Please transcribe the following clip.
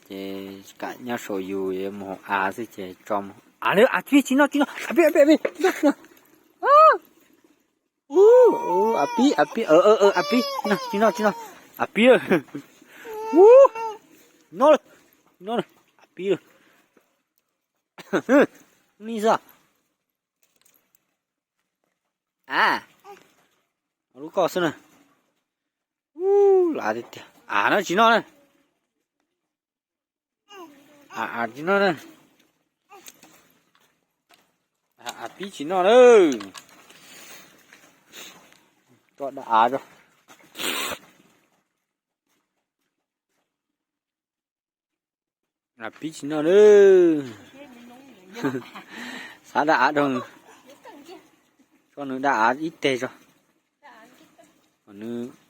Ces kam nyob saum yus, mus hauv av xwb ces tso mus. Av, av pib tsis noj, tsis noj, av pib, av pib, av pib. Av pib, av pib, av pib, tsis noj, tsis noj, tsis noj. Av pib. Ub, noj lawm, noj lawm, av pib lawm. Ni xwb. A, lub koj xwb na. Ub, lav tiag tiag. Av no tsis noj na. Av, av tsis noj na. Av pib tsis noj na. Tso dab av tso. Av pib tsis noj na. Xav dab av rau, tso nws dab av ib teg tso. Kom nws